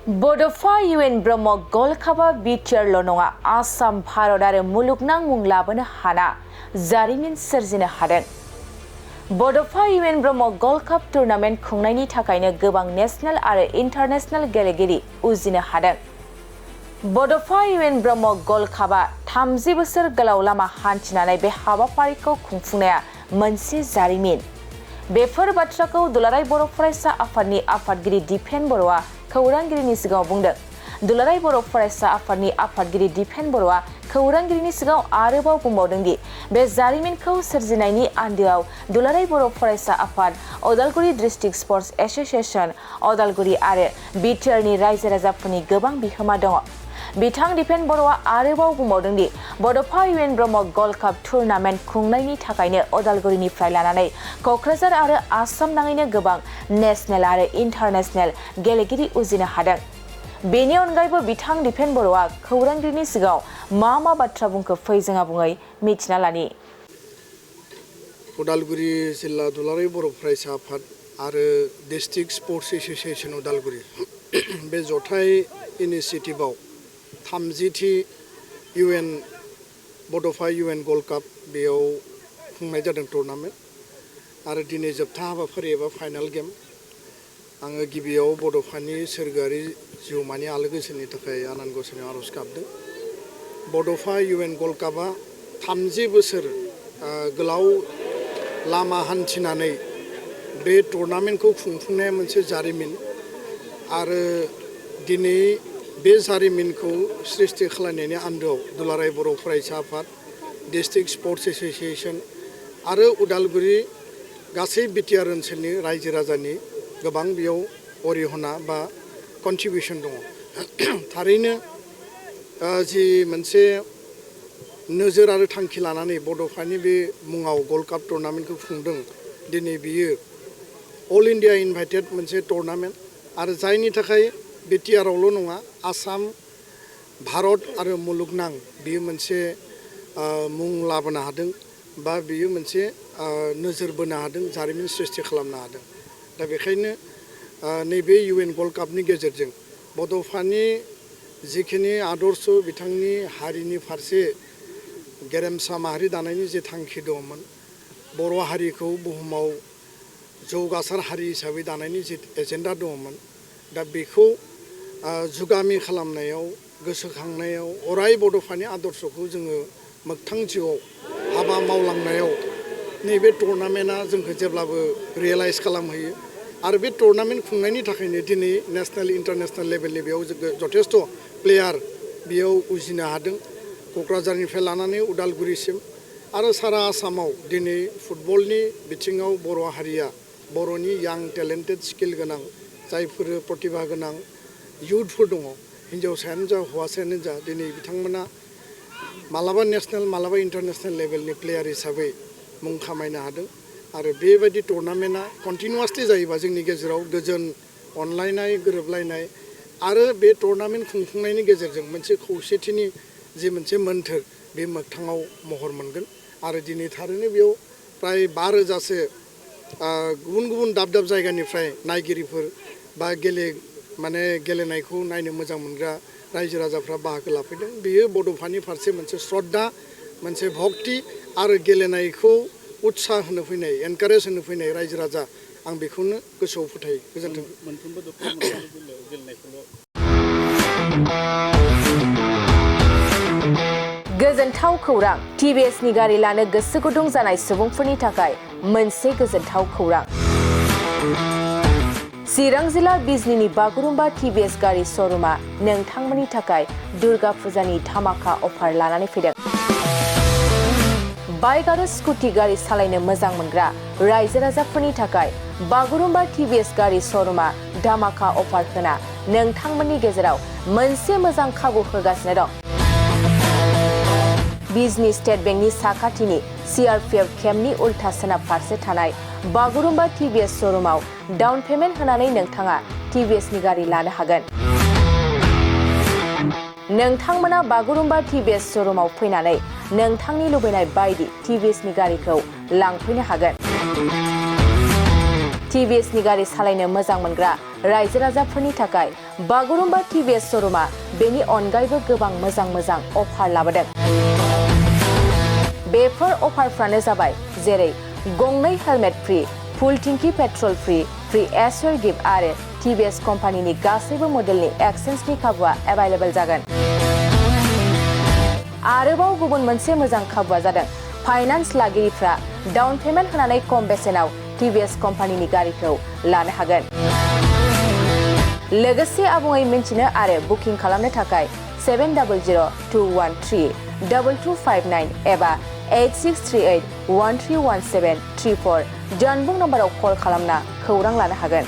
बड'फ इउएन Brahma gold कापआ बिटिआरल' नङा आसाम भारत आरो मुलुगनां मुं लाबोनो हाना जारिमिन सोरजिनो हादों। बड'फ इउएन ब्रह्म गल्ड काप टुर्नामेन्ट खुंनायनि थाखायनो गोबां नेशनेल आरो इन्टारनेशनेल गेलेगिरि उजिनो हादों। बड'फ इउएन ब्रह्म गल्ड कापआ 30 बोसोर गोलाव लामा हान्थिनानै बे हाबाफारिखौ खुंफुंनाया मोनसे जारिमिन। बेफोर बाथ्राखौ दुलाराय बर' फरायसा आफादनि आफादगिरि दिपेन बर'आ खौरांगिरिनि सिगाङाव बुंदों। दुलाराय बर' फरायसा आफादनि आफादगिरि दिपेन बर'आ खौरांगिरिनि सिगाङाव आरोबाव बुंबावदों दि बे जारिमिनखौ सोरजिनायनि आन्दोआव दुलाराय बर' फरायसा आफाद, Udalguri district sports association, Udalguri आरो बिटिआरनि रायजो राजाफोरनि गोबां बिहोमा दङ। बिथां दिपेन बर'आ आरोबाव बुंबावदों दि बड'फ इउएन ब्रह्म गल्ड काप टुर्नामेन्ट खुंनायनि थाखायनो अदालगुरिनिफ्राय लानानै क'क्राझार आरो आसाम नाङैनो गोबां नेशनेल आरो इन्टारनेशनेल गेलेगिरि उजिनो हादों। बेनि अनगायैबो बिथां दिपेन बर'आ खौरांगिरिनि सिगाङाव मा बाथ्रा बुंखो फै जोंहा बुङै मिथिना लानि। उदालगुरि जिल्ला दुलाराय बर' फरायसा आफाद आरो डिस्ट्रिक्ट स्पर्ट्स एस'सिएशन उदालगुरि बे जथाय इनिसिएटिभआव 30थि इउएन बड'फ इउएन गल्ड काप बेयाव खुंनाय जादों टुर्नामेन्ट आरो दिनै जोबथा हाबाफारि एबा फाइनाल गेम। आङो गिबियाव बड'फानि सोरगोआरि जिउमानि आलो गोजोननि थाखाय आनान गसाइनाव आर'ज गाबदों। बड'फ इउएन गल्ड कापआ 30 बोसोर गोलाव लामा हान्थिनानै बे टुर्नामेन्टखौ खुंफुंनाया मोनसे जारिमिन आरो दिनै बे जारिमिनखौ सृष्टि खालामनायनि आन्दोआव दुलाराय बर' फरायसा आफाद, डिस्ट्रिक्ट स्पर्ट्स एस'सिएशन आरो उदालगुरि गासै बिटिआर ओनसोलनि रायजो राजानि गोबां बेयाव अरिहना बा कन्ट्रिबिउसन दङ। थारैनो जि मोनसे नोजोर आरो थांखि लानानै बड'फानि बे मुङाव गल्ड काप टुर्नामेन्टखौ खुंदों, दिनै बियो अल इन्डिया इनभाइटेड मोनसे टुर्नामेन्ट आरो जायनि थाखाय बिटिआरआवल' नङा आसाम, भारत आरो मुलुगनां बियो मोनसे मुं लाबोनो हादों बा बियो मोनसे नोजोर बोनो हादों, जारिमिन सृष्टि खालामनो हादों। दा बेखायनो नैबे इउएन गल्ड कापनि गेजेरजों बड'फानि जिखिनि आदर्श बिथांनि हारिनि फारसे गेरेमसा माहारि दानायनि जे थांखि दंमोन, बर' हारिखौ बुहुमाव जौगासार हारि हिसाबै दानायनि जे एजेन्डा दंमोन, दा बेखौ जुगामि खालामनायाव, गोसोखांनायाव अराय बड'फानि आदर्शखौ जोङो मोगथां जिउआव हाबा मावलांनायाव नैबे टुर्नामेन्टआ जोंखौ जेब्लाबो रियेलाइज खालामहोयो आरो बे टुर्नामेन्ट खुंनायनि थाखायनो दिनै नेशनेल इन्टारनेशनेल लेभेलनि बेयाव जथेस्थ' प्लेयार बेयाव उजिनो हादों। क'क्राझारनिफ्राय लानानै उदालगुरिसिम आरो सारा आसामाव दिनै फुटबलनि बिथिङाव बर' हारिया, बर'नि यां टेलेन्टेड स्किल गोनां जायफोर प्रतिभा गोनां इयुथफोर दङ, हिन्जावसायानो जा हौवासायानो जा, दिनै बिथांमोना मालाबा नेशनेल मालाबा इन्टारनेशनेल लेभेलनि प्लेयार हिसाबै मुं खामायनो हादों आरो बेबायदि टुर्नामेन्टआ कन्टिनिउवासलि जायोबा जोंनि गेजेराव गोजोन, अनलायनाय, गोरोबलायनाय आरो बे टुर्नामेन्ट खुंफुंनायनि गेजेरजों मोनसे खौसेथिनि जि मोनसे मोन्थोर बे मोगथाङाव महर मोनगोन आरो दिनै थारैनो बेयाव प्राय 5,000सो गुबुन गुबुन दाब दाब जायगानिफ्राय नायगिरिफोर बा गेलेनायखौ नायनो मोजां मोनग्रा रायजो राजाफ्रा बाहागो लाफैदों। बेयो बड'फानि फारसे मोनसे श्रद्धा, मोनसे भक्ति आरो गेलेनायखौ उत्साह होनो फैनाय, एनकारेज होनो फैनाय रायजो राजा, आं बेखौनो गोसोआव फोथायो। गोजोन्थों। गोजोनथाव खौरां। टिभिएसनि गारि लानो गोसो गुदुं जानाय सुबुंफोरनि थाखाय मोनसे गोजोनथाव खौरां। चिरां जिल्ला बिजनीनि बागुरुम्बा टिभिएस गारि श'रुमआ नोंथांमोननि थाखाय दुर्गा फुजानि धामाका अफार लानानै फैदों। बाइक आरो स्कुटि गारि सालायनो मोजां मोनग्रा रायजो राजाफोरनि थाखाय बागुरुम्बा टिभिएस गारि श'रुमआ धामाका अफार होना नोंथांमोननि गेजेराव मोनसे मोजां खाबु होगासिनो दं। बिजनी स्टेट बेंकनि साखाथिनि CRPF केम्पनि उल्था सोनाब फारसे थानाय बागुरुम्बा टिभिएस श'रुमआव डाउन पेमेन्ट होनानै नोंथाङा टिभिएसनि गारि लानो हागोन। नोंथांमोना बागुरुम्बा टिभिएस श'रुमआव फैनानै नोंथांनि लुबैनाय बायदि टिभिएसनि गारिखौ लांफैनो हागोन। TVS नि गारि सालायनो मोजां मोनग्रा रायजो राजाफोरनि थाखाय बागुरुम्बा TVS श'रुमा बेनि अनगायैबो गोबां मोजां अफार लाबोदों। बेफोर अफारफ्रानो जाबाय जेरै गंनै हेलमेट फ्रि, फुल टिंकि पेट्रल फ्रि एसवेर गिफ्ट आरो TVS कम्पानिनि गासैबो मडेलनि एक्सचेन्जनि खाबुआ एभेलेबल जागोन। आरोबाव गुबुन मोनसे मोजां खाबुआ जादों फाइनान्स लागिरिफ्रा डाउन पेमेन्ट होनानै खम बेसेनाव TVS कम्पानिनि गारिखौ लानो हागोन। लोगोसे आबुङै मिन्थिनो आरो बुकिं खालामनो थाखाय 7002132259 एबा 8638131734 जानबुं नम्बराव कल खालामना खौरां लानो हागोन।